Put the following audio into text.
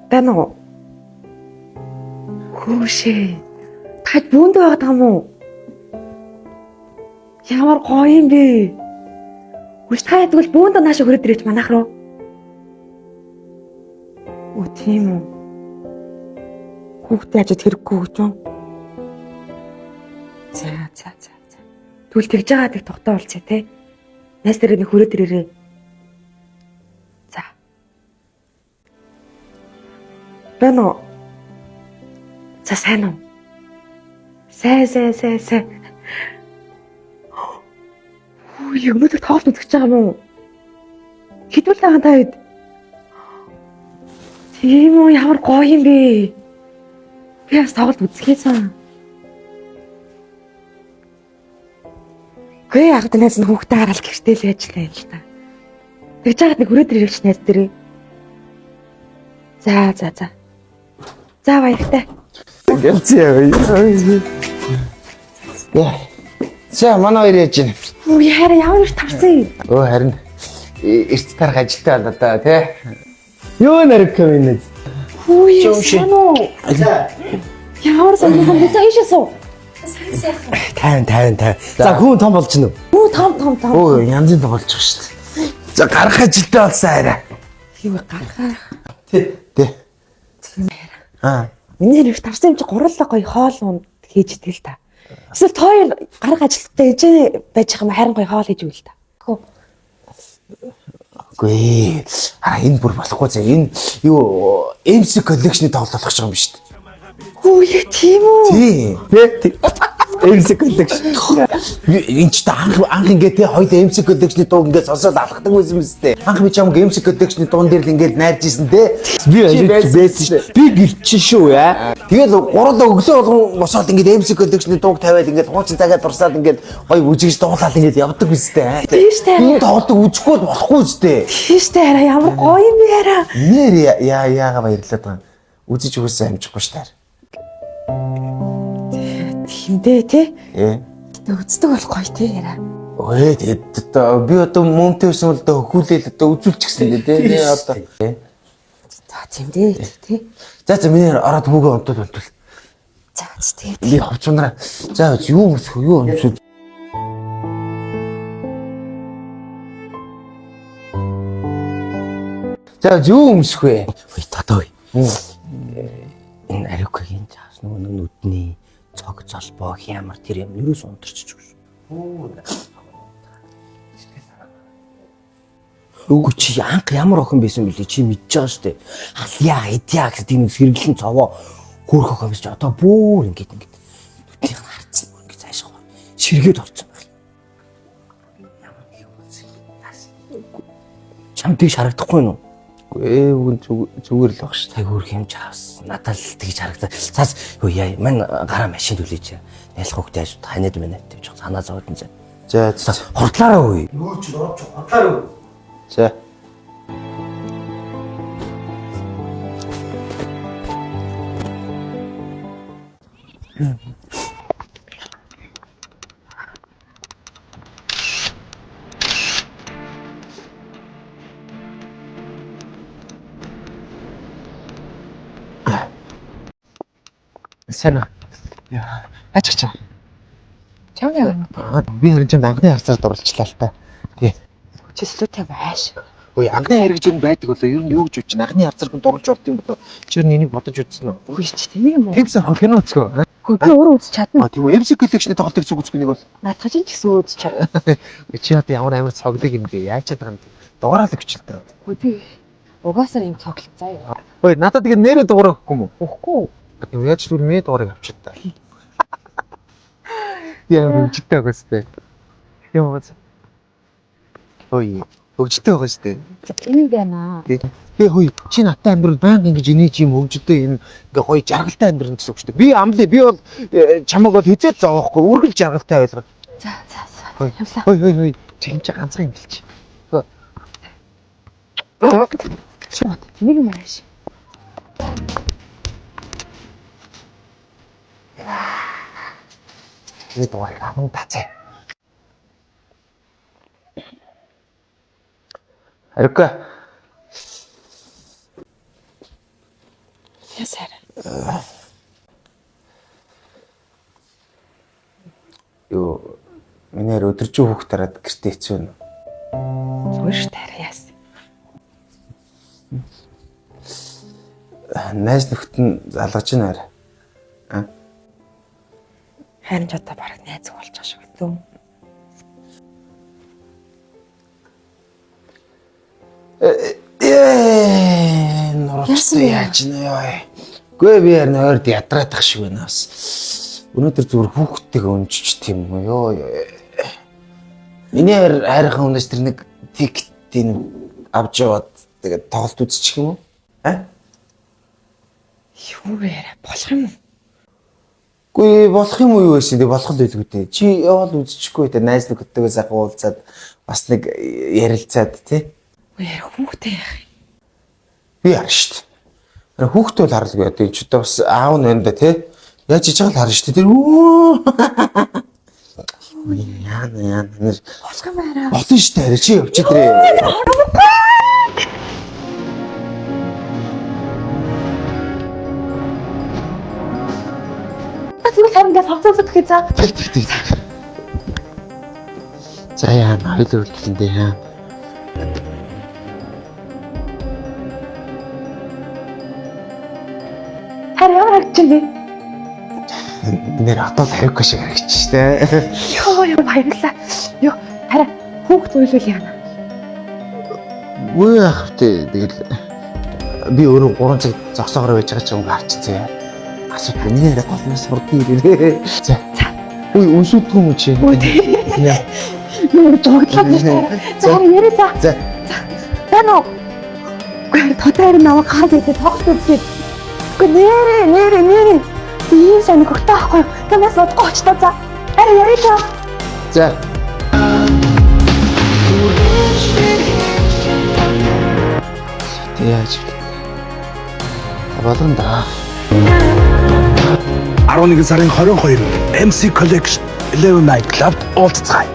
Байна уу? Хүүшээ. Та бүүнд байгаад байгаа юм уу? Ямар гоё юм бэ? Үгүй та тэгвэл бүүнд наашаа хүрээд ирээч манайх руу. Оо тийм үү. Хүүхдээ ажид хэрэггүй гэж юм. За за за за. Тэгвэл тэгж байгаа тэг тухтай болцъя те. Найз дээрээ нэг хүрээд ирээрээ. За. Байна уу? За сайн уу? Сайн сайн сайн сайн. Үгүй өнөөдөр тоглолт үзэж байгаа юм уу? Хэдүүл байгаа та хэд? Тийм үү ямар гоё юм бэ? Би бас тоглолт үзчихсэн. Гүй яг танаас нь хүүхдээ хараад гэртээ л ажиллаа юм л та. Тэгж жагаад нэг хүрээд ирээч найз дээрээ. За за за. За баяртай. Гэлцээ. За манай хоёр яаж байна? Үгүй хараа ямар их тарсан юм. Өө харин эрт тарах ажилтай болоо да тий. Юу нэрх юм бэ? Үгүй Жоо шиг. сайн уу? Ямар сонирхол бэ? За ийшээ суу. Сайн сайхан. 50 50 50. За хүн том болж гинүү. Үу том том том. Өө янзын тоглож байгаа шүү дээ. За гарах ажилтай болсон арай. Юу вэ, гарахаа. Тий. Тий. Аа. Миний их тарсан юм чи гурлаа гоё хоол унд хийж идэг л та. Эсвэл та хоёр гарах ажилттай ээжээ байж байгаа юм харин гоё хоол хийж өгөл та. Хөө. Үгүй. Аа энэ бүр болохгүй зэ. Энэ юу MC collection-ы тоглолт болох юм шүү дээ. Үгүй тийм үү? Тий. Тий. MC collection. Энэ ч анх анх ингээ те хоёул MC collection-ы дуу ингээ сонсоод алхдаг байсан мэт те. Анх би чамг MC collection-ы дуун дээр л ингээ найрж исэн те. Би ажиж байсан шүү. Би гэрчин шүү яа. Тэгэл гурлаа өглөө болгон босоод ингээд MC collection-ы дууг тавиад ингээд хуучин цагаа дурсаад ингээд гоё бүжигж дуулаад ингээд явдаг биз дээ. Тийм шүү дээ. Энэ тоглолтыг үзэхгүй бол болохгүй биз дээ. Тийм шүү дээ хараа ямар гоё юм бэ хараа. Нэр яа яага баярлаад байгаа. Үзэж үгүйсэн амжихгүй шүү дээ. Тийм дээ тий. Ээ. Гэтэ үздэг бол гоё тий хараа. Өө тэгээд одоо би одоо мөмтэй байсан бол одоо хөхүүлээл одоо үзүүлчихсэн дээ тий. Би одоо. Ээ. За тийм дээ тий. За за миний ороод хүүгээ унтуул унтуул. За тий. Би ховцунараа. За юу өмсөх вэ? Юу өмсөх? За юу өмсөх вэ? Ой тодой. Энэ ариукагийн чаас нөгөө нэг нүдний цог золбоо хямар тэр юм ерөөс унтарч шүү. Үгүй чи анх ямар охин байсан бэлээ чи мэдж байгаа шүү дээ. Халъя, идья гэсэн тийм нэг сэргэлэн цовоо хөөх охин байсан чи одоо бүр ингэж ингэж нүднийг нь харцсан бүр ингэж цаашаа ширгээд орсон байх. Ямар нэг юм болсон юм. Чам тийш харагдахгүй нү? Ээ үгүй зүгээр л баг шүү. Тэг хөөх юм чавс. Надад л тэгж харагдаа. Цаас юу яа мань гараа машин түлээч. Нялх хөхтэй аж танид мэнэ гэж жоох санаа зовоод энэ. За за. Хурдлаараа үе. Юу ч орж худлаар үгүй. За. Сайн уу? Яа, ач чаа. Чам яа. Аа, би харин чамд анхны харцаар дурлцлаа л та. Тий. Числүүтэй байш. Ой, анхны хайр гэж юм байдаг болоо ер нь юу гэж бодож байна? Анхны харцаар хүн дурлж болд юм болоо. Чи ер нь энийг бодож үзсэн үү? Үгүй чи тийм юм уу? Тэгсэн кино үзгөө. Үгүй би өөрөө үзэж чадна. А тийм үү? MC collection-ы тоглолтыг зүг үзгүй нэг бол. Наадах чинь ч гэсэн үзэж чадна. Чи одоо ямар амар цогдөг юм бэ? Яаж чадах юм бэ? Дугаараа л өгч л таа. Үгүй би угаасаа юм цоглол заа юу. Ой, надад тэгээ нэрээ дугаараа өгөхгүй юм уу? Үхгүй. Тийм яаж түр миний дугаарыг авчид та. Би амар хөвгөлтэй байгаа сте. Тийм үү? Ой, хөвгөлтэй байгаа сте. Энэ байна. Би хөөе, чи надтай амьдрал байнга ингэж инээж юм хөвгөлтэй юм ингээ гоё жаргалтай амьдран гэсэн үг шүү дээ. Би амлаа, би бол чамаг бол хизээд зовоохгүй, үргэлж жаргалтай байлгаа. За за за. Хөөе. Явлаа. Хөөе, хөөе, хөөе. Чи юм чи ганцхан юм бэлч. Нэг юм ааш. Би дугаарыг аван тацаа. Ариука. Чи өдөржин хүүхд тараад гэртээ хэцүү нэ. Зүгээр шүү дээ хараа яасан. Найз нөхдөд нь залгаж байна арай. Харин ч одоо бараг найз болж байгаа шиг лөө. Ээ, нурууцсан яаж нэ ёо. Гүй би харин ойрд ядраадах шиг байна бас. Өнөөдөр зүгээр хүүхдтэйгээ өнжиж тийм үү ёо. Миний хайр хайрхан хүнээс тэр нэг тикетийг авч яваад тэгээд тоглолт үзчих юм уу? А? Юу вэ яриа болох юм уу? Гүй болох юм уу юу байсан бэ? Болох л байлгүй дээ. Чи яваал үзчихгүй дээ. Найз нөхдөдөө сайхан уулзаад бас нэг ярилцаад тий. Үгүй яриа хүүхдээ яах юм? Би харна шүү дээ. Харин хүүхдээ бол харлгүй одоо энэ ч одоо бас аав нь байна да тий. Яаж иж байгаа л харна шүү дээ. Тэр өө. Яана яана нэр Болох юм арай. болно шүү дээ. Чи явчих тэрэ. Тэгвэл харин ингээд хувцас өгөх за. Тэг тэг тэг. За яана хоёул үлдэн дээ яана. Харин ямар харагдаж байна бэ? Нэр одоо л хавьгүй шиг харагдчих дээ. Йоо ёо баярлалаа. Йоо хараа хүүхд уйлвал яана. Үгүй яах вэ? Тэгэл би өөрөө 3 цаг зогсоогоор байж байгаа ч юм гарч заяа. Асуудал миний яриа голноос хурдан ирээрээ. За. Үгүй үнсүүдгүй юм чи. Үгүй тий. Яа. Юу зогтлоо тийм. За харин яриа за. За. Байна уу? Үгүй тодор харин намайг хаад идэ тоглолт үзгээд. Үгүй нэрээ нэрээ нэрээ. Би ийм сонирхолтой байхгүй юу? Танаас удахгүй очтой за. Харин яриа за. За. Тэг яаж вэ? Болгон да. 11 сарын 22-нд MC Collection 11 Night Club-д уулзцгаая.